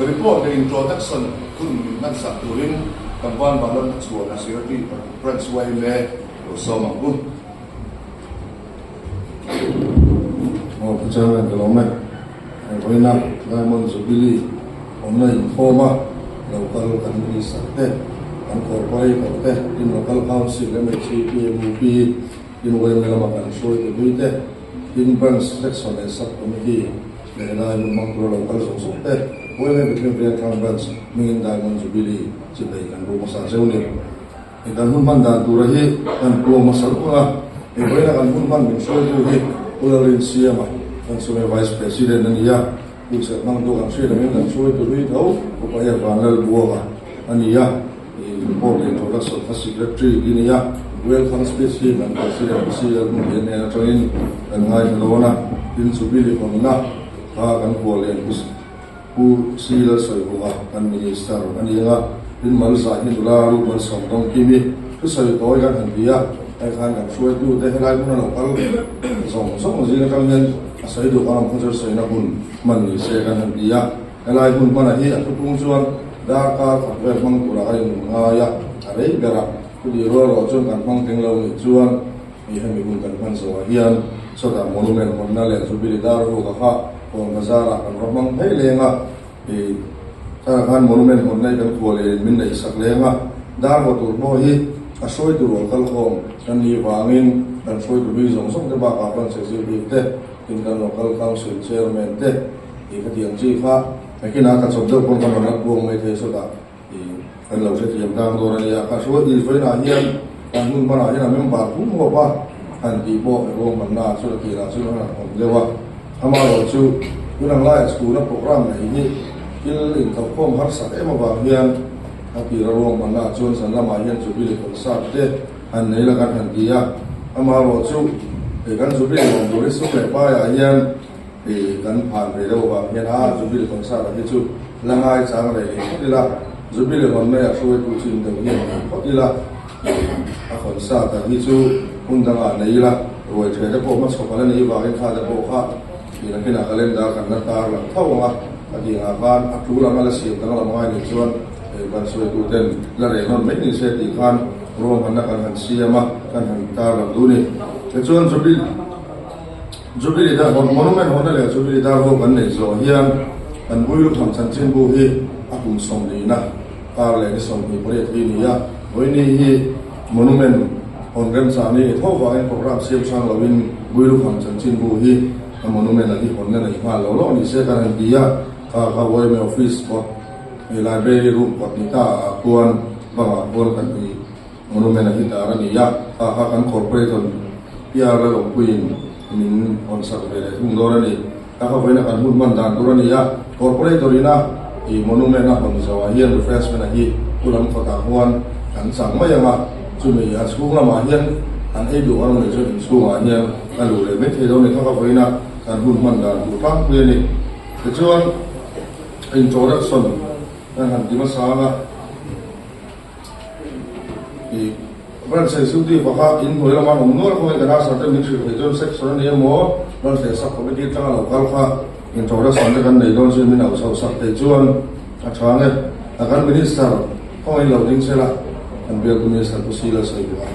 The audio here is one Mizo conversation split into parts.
Report leh introduction hun min hmansak turin kan van Vanram Hmachhuana Secretary Branch yma lo sawm ang u. Aw Pu Chairman ka lawm e. Vawiina Diamond Jubilee awmna inkhawm a lo kal kan Minister te, kan Corporator te, tin Local Council, MHP, MUP, tin yma lama kan hruaitu hlui te, tin Branch Section leh Sub Committee leh helai hmun hmang tura lo kal zawng zawng te, yma Bethlehem Vengthlang Branch hmingin Diamond Jubilee chibai kan ru hmasa zeuh a ni. Hei kan hun hman dan tura hi kan puang hmasa luh ang a, hei vawiina kan hun hman min hruaitu hi Pu Lalrinsiama kan Sume Vice President a ni a, Pu Chelhmangtu kan hriat angin kan hruaitu hlui tho Pu Paher Vanlalbuanga a ni a, Report leh Introduction kha Secretary hi a ni a, Welcome Speech hi kan President Pu CL Hmunlian hnen atangin kan ngaithla dawn a, tin Jubilee hawnna kha kan huallian Pu Pu C Lalsawihunga kan Minister a ni ang a, tin Malza hi nula ru malsawm dawng kim i thusawi tawi kan han ti a, hei khan kan hruaitu te helai hmun a lo kal zawng zawng zing atang hian a sawi duh kan awm kha chu sawina hun hman ni se kan han ti a, helai hmun hmana hi a thupung chuan darkar khat vel hmang turah a inun ngai a, a rei ber a, chutih rual rawh chuan kan hmang tling lo nih chuan Hei hemi hun kan hman zawhah hian sawtah monument hawnna leh Jubilee dar ruk a kha Kawn Bazar ah kan va hmang phei leng a, hei tah khan monument hawnna hi kan khua leh in min neih sak leng a, dar haw tur pawh hi a hruai tur rual kalkhawm kan nih vangin kan hruai tur mi zawng zawng te bakah branch executive te, tin kan local council chairman te tih khatiang chi kha nakinah ka chawp deuh pawn kan rawn la puang mai thei sawtah. Kan lo hrethiam tang dawn a nia. Ka hruai tih vawiinah hian kan hmun hmanah hian a member pum huap a, han tih pawh ruahmanna chu la tirah chuan a awm deuh a. Amaherawh chu tun ang laiah chhuna programme nei hi thil inkalkhawm harsak em avang hian a tira ruahmanna chuan zan lamah hian Jubilee concert te han nei la kan han ti a. Amaherawh chu kan Jubilee lawm tur hi sum leh paiah hian Tih kan phan ve deuh avang hian a Jubilee concert ah hi chu la ngai chang rei leh phawt ila, Jubilee hawn mai a hruaitu chin deuh hian nei phawt ila, a concert ah hi chu hmun dangah nei ila, ruai theh te pawh hmachhawp a la nih vangin kha te pawh kha tih nakinah calendar kan la tar lang tho ang a, ka tih angah khan a tul anga la siam danglam ngai nih chuan kan hruaitu ten la reh nawn mai ni se tih khan ruahmanna kan han siam a, kan han tar lang duh a ni. Tichuan Jubilee. Jubilee dar hawn, Monument hawnna leh Jubilee dar ho kan neih zawh hian kan Builu tham chanchinbu hi a kum sawmlihna kar leh ni 28 hi a ni a. Vawiini hi Monument hawn remchang ni tho vangin programme siam hrang loin Builu tham chanchinbu hi a Monument a hi hawnna neih nghal lo lawk ni se kan han ti a. Kha kha yma Office kawt, Library room kawt ni ta ah khuan bangah khuan kan ti. Monument a hi tar a ni a, kha kha kan corporator PR Lalawmpuiin min hawn sak ve leh thung dawn a ni. Kha kha vawiina kan hun hman dan tur a ni a, corporator ina ih monument a hawn zawhah hian refreshment a hi pu lam kawtah huan kan chang mai ang a, chumi a chhung lamah hian an ei duh ang nei chuan inchhungah hian a luh leh mai thei dawn a ni. Kha kha vawiina kan hun hman dan tur tlangpui a ni. Tichuan introduction kan han ti hmasa ang a. Branch Executive kha in hnuai lama an awm nual khawngin kan asar te min hrilh theih chuan section a ni emaw Branch leh Sub Committee atanga lo kal kha introduction te kan nei dawn chuan min auh chhoh sak theih chuan a tha ang e. A kan Minister khawngin lo ding sela kan bialtu Minister Pu Sila sawi duh a.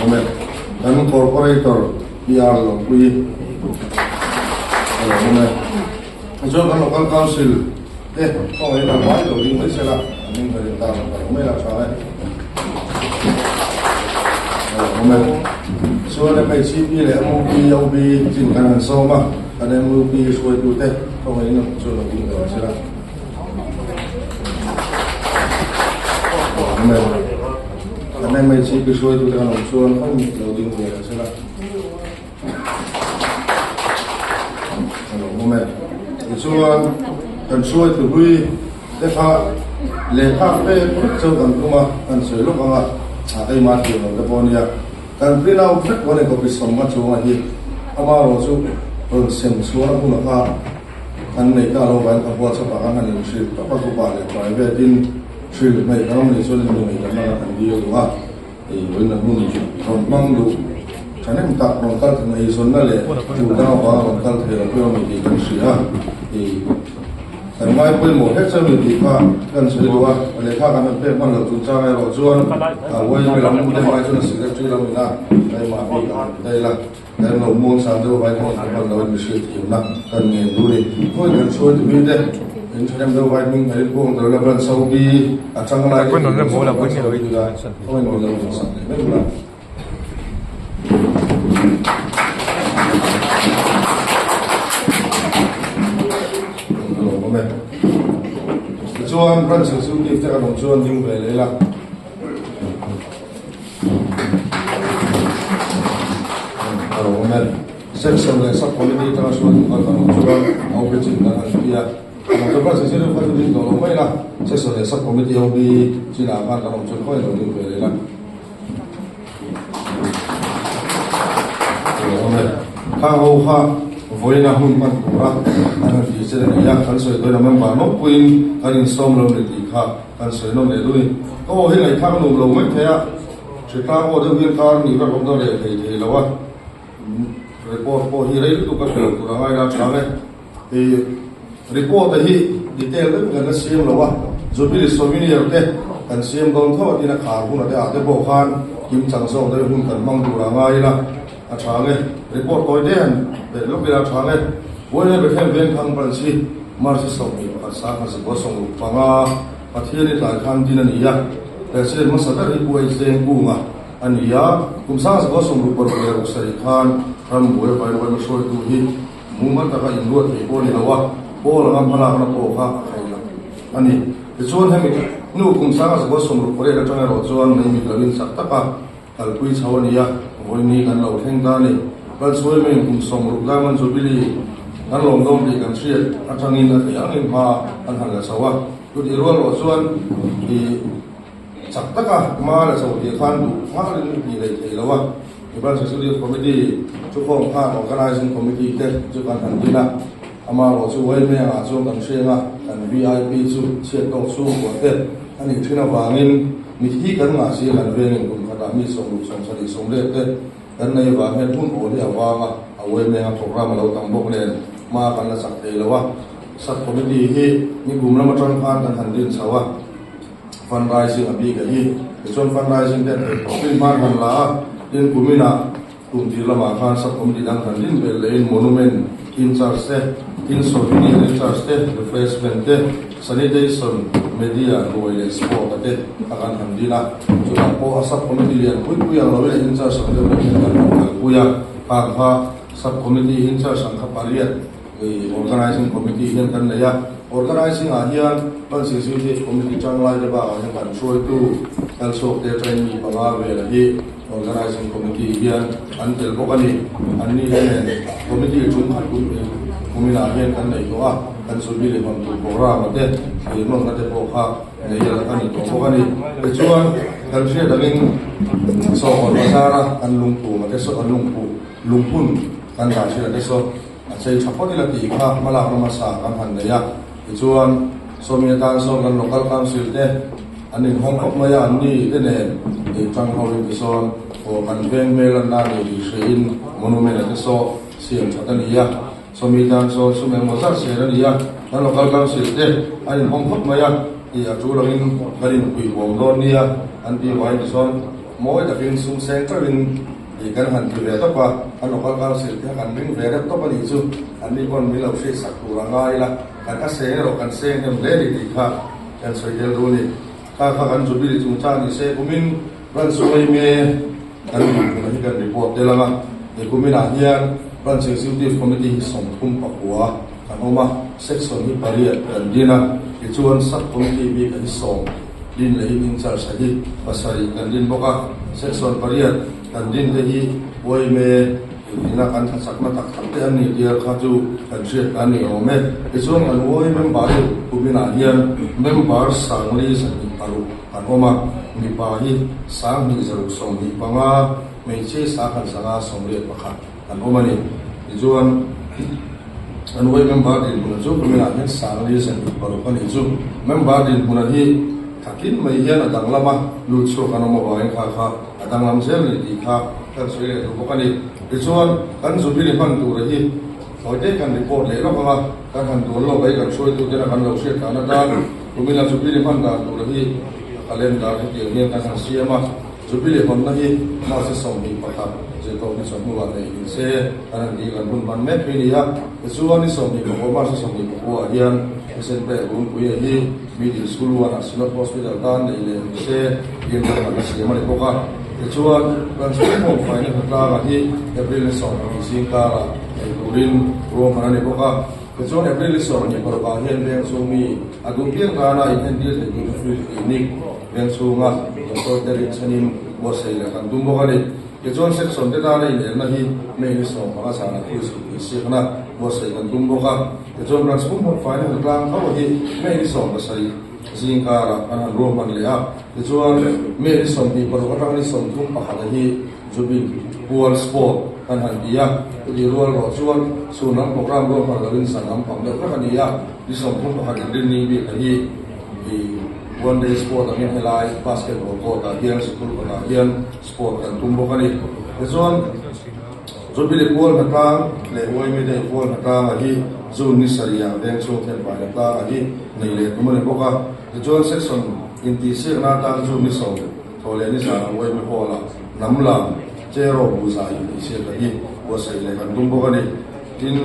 Awm e. Kan Corporator PR Lawmpuii a lo awm e. Tichuan kan Local Council te khawngaih in an vai lo ding mai sela, an hming ber in tar ka lo mai la tha e. Awm e. Chuan MHCP leh MUP, OB chin kan han sawm a, kan MUP hruaitu te khawngaih in an chuan lo ding ve sela. Awm e. Kan MHCP hruaitu te kan awm chuan khawngaih lo ding ve sela. Tichuan kan hruaitu hlui te kha lehkha pek vek chu kan tum a, kan sawi lawk ang a, a keimah thiam lo te pawh a nia. Kan print out vek pawh a ni copy sawmna chunga hi amaherawh chu rawn sem chhuah a hunah kha kan neih ta lo vangin ka WhatsApp ah khan han inhrilh tawp a, group ah leh private in hrilh hmeih kan awm nih chuan in mi ngaihtuahna kha kan dil duh a. Hei vawiin a hmun rawn hmang duh thahnem tak rawn kal thei mai zawnna leh tul dang avanga rawn kal thei lo pawh a ni tih kan hria. Hei Kan ngai pawimawh hlek chuan mi tih kha kan sawi duh a, lehkha kan han pek hman loh chungchang erawh chuan yma lam deuh ai chuan secretary lam ina keimah bik a han ti daih la, kan lo muang sang deuh vai khawn kan hman loin mi hriatthiamna kan ngen duh a ni. Khawi kan hruai tu mite in thahnem deuh vai hming kan inpuang tel la ban Saudi a chang lai te tih kan sawi ban Saudi la khawi min lo insak leh vek la. Tichuan branch executive te kan awm chuan ding ve leh ila. A lo awm e. Section leh sub committee atanga hruaitu kal kan awm chuan a awm chin kan han ti a. Branch executive kha chu ding tawh lo mai ila. Section leh sub committee ho hi chinah khan kan awm chuan khawi lo ding ve leh ila. Khang ho kha vawiina hun hman tura an han tih che a ni a, kan sawi dawn a member nawkpuiin kan insawm lo ni tih kha kan sawi nawm leh dun a ni. Ka aw hi ngaihthlak nuam lo mai thei a, hritlang aw deuh hian kar nih vek awm dawn leh thei thei lo a, report pawh hi rei lutuk a hre lo tur a ngai la chang e. Ih report a hi detail deuh kan la siam lo a, Jubilee Souvenir te kan siam dawn tho a tin a khar hun a te ah te pawh khan kim chang zawk deuh hun kan hmang tur a ngai ila a tha nge report tawi te han pek lawk ila a tha nge Buaina Bethlehem Vengthang Branch hi March 11 1965 Pathian i tlai khan din a ni a, President hmasa ber hi Pu Aizeng Kunga a ni a, kum 1967 khan rambuai Vairuaima hruaitu hi Mumal taka inruat thei pawh a ni lo a, Paul anga hmalakna pawh kha a thei lo a ni. Tichuan hemi hnu kum 1968 atang erawh chuan mei mit loin chak taka kalpui chho a ni a, vawiin kan lo thleng ta a ni. Kalchhuai meiin kum 60 Diamond Jubilee kan lawm dawn tih kan hriat atangin a theih angin hma kan han la chho a. Chutih rual erawh chuan i chak taka hma la chho tih khan duh nghalin tih leh thei lo a. Branch Executive Committee thukhawm khan Organizing Committee te chu kan han din a, amaherawh chu Waimengah chuan kan hriang a, kan VIP chu chhiat tawk chhungkua te a nih thin avangin mithi kan ngah si a kan vengin kum khatah mi 60 70 80 te kan nei vang hian hmun awl hi a vang a, a Waimenga programme a lo tam bawk nen hma kan la chak thei lo a, Sub Committee hi nikum lam atang khan kan han din chho a. Fundraising a bik a hi. Tichuan fundraising te an theih tawh pin hman han la a, tin kuminah kum tir lamah khan sub committee dang kan din belh lehin monument in charge te, tin souvenir in charge te, refreshment te, sanitation, media, ruai leh sport a te a kan han din a. Chutah pawh a sub committee lian pui pui ang lo in in charge ang deuh deuh hian kan han kalpui a, khang kha sub committee in charge ang kha pariat Organizing Committee hian kan nei a, Organizing ah hian Branch Executive Committee tanglai te bakah hian kan hruaitu kalchhuak te atangin mi panga vela hi Organizing Committee hian an tel bawk a ni. Anni hian Committee tum khat kuminah hian kan nei tawh a, kan Jubilee hawn tur programme te thirnawnna te pawh kha nei a ni tawh bawk a ni. Tichuan kan hriat angin Sawhkawr Bazar-a kan lungphum a te saw lungphu lungphun kan dah thin a te saw. A chei tha phawt ila tih kha hmalakna hmasa kan han nei a, tichuan sawmi atan sawn kan local council te an inhawng khawp mai a, an ni te nen tih tang ho in tisawn aw kan veng hmel an la ni tih hriain monument a te saw siam that a ni a, sawmi tan sawn sum engmaw zat ser a ni a, kan local council te an inhawng khawp mai a, tih a tul angin kan inpuihbawm dawn nia an tih vangin tisawn mawi takin sum seng teuhin Tih kan han ti ve tawp a, kan local council te kha kan ring ve reuh tawp a nih chu, an ni pawn min lo hriatsak tur a ngai ila, kan a seng erawh kan seng hnem hle ni tih kha kan sawi tel duh a ni. Kha kha kan Jubilee chungchang ni se kumin Branch Suaime kan dinhmun hi kan report tel ang a, he kuminah hian Branch Executive Committee hi 39 kan awm a, Section hi pariat kan din a, tichuan Sub Committee bik hi sawm. Din leh in in-charge a hi pasarih kan din bawk a, section pariat kan din te hi yma inhina kan thachakna tak tak te an ni tia kha chu kan hriat a ni awm e. Tichuan kan yma member hi kuminah hian member sangli 26 kan awm a, mipa hi 2125, hmeichhia 1181 kan awm a ni. Tichuan An uai member dinhmuna chu kuminah hian 426 a nih chu. Member dinhmuna hi thakin mai hian a danglam a, lut chhuak an awm avangin kha kha a danglam zel a ni tih kha kan sawi leh duh bawk a ni. Tichuan, kan Jubilee hman tura hi Tawite kan report leh lawk ang a, kan han duan lawk a, kan hruaitute kan lo hriat dan atan kumina Jubilee hman dan tur hi a calendar hetiang hian kan han siam a. Jubilee hawnna hi March 21 zirtawp ni chawhnuah neih ni se kan han tih kan hun hman mek hi a ni a. Tichuan ni 29 March 29 ah hian thisen pek Rungpuia hi Middle School 1 ah Synod Hospital tan neih leh ni se tiin ruahmanna siam a ni bawk a. Tichuan kan chhungkaw faina hnatlanga hi April ni 12 zing karah neih turin ruahman a ni bawk a. Tichuan April ni 26 ah hian veng chhung mi a duh piang tana inentir theih tur free clinic veng chhunga doctor te rinchhanin buatsaih leh kan tum bawk a ni. Tichuan section te tana inelna hi May ni 15 zanah quiz insiakna buatsaih kan tum bawk a. Tichuan kan chhungkaw faina hnatlang tho hi May ni 17 zing karah kan han ruahman leh a. Tichuan May ni 26 atanga ni 31 a hi Zubin Pual Sport kan han ti a. Chutih rual rawh chuan chhun lam program ruahman loin zan lam pang deuh vek a ni a. Ni 31 inrinni bik a hi i one day sport angin helai basketball court ah hian sikul kawtah hian sport kan tum bawk a ni. Tichuan Jubilee Pual hnatlang leh Uaimi Day Pual hnatlang a hi June ni sarih ah veng chhung thianfai hnatlang a hi nei leh tum a ni bawk a. Tichuan section intihsiakna atan June ni 10 thaw leh ni zan ah Uaimi Hall ah hnam lam Cheraw Buza intihsiak a hi buatsaih leh kan tum bawk a ni. Tin,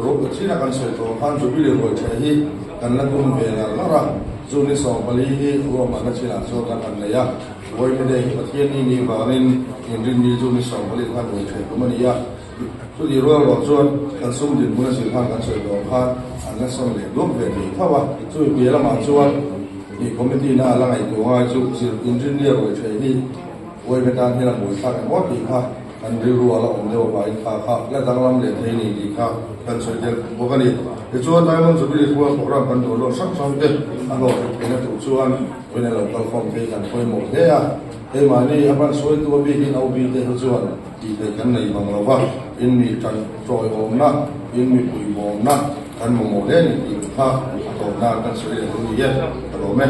ro chin a kan sawi tawh khan Jubilee ruai ṭheh hi kan la tum ve ngar ngar a, June ni 14 hi ruahmanna chinah chuan kan han nei a. Vawiin day hi Pathian ni nih vangin inrinni June ni 14 khan ruai ṭheh tum a ni a. Chutih rual ruah chuan kan sum dinhmun a zir khan kan sawi tawh khan an la sawn leh duak ve thei tho a. Chumi piah lamah chuan ih committee na a la ngaihtuah ngai chu zir inrinni a ruai ṭheh hi Vawiin tan hian a buaithlak em aw tih kha kan rilru a la awm deuh avangin kha kha la danglam leh thei ni tih kha kan sawi tel bawk a ni. Tichuan Diamond Jubilee Hual program kan duh lawk hrang hrang te a hlawhtlin theihna tur chuan vawiin a lo kal khawm phei kan pawimawh hle a. Keimahni a hman sawitu a bikin OB te hi chuan tih theih kan nei bang lo va, in mi tan tawiawmna, in mi puibawmna kan mamawh hle ni tih kha a tawp nan kan sawi leh duh ni e, ka lawm e.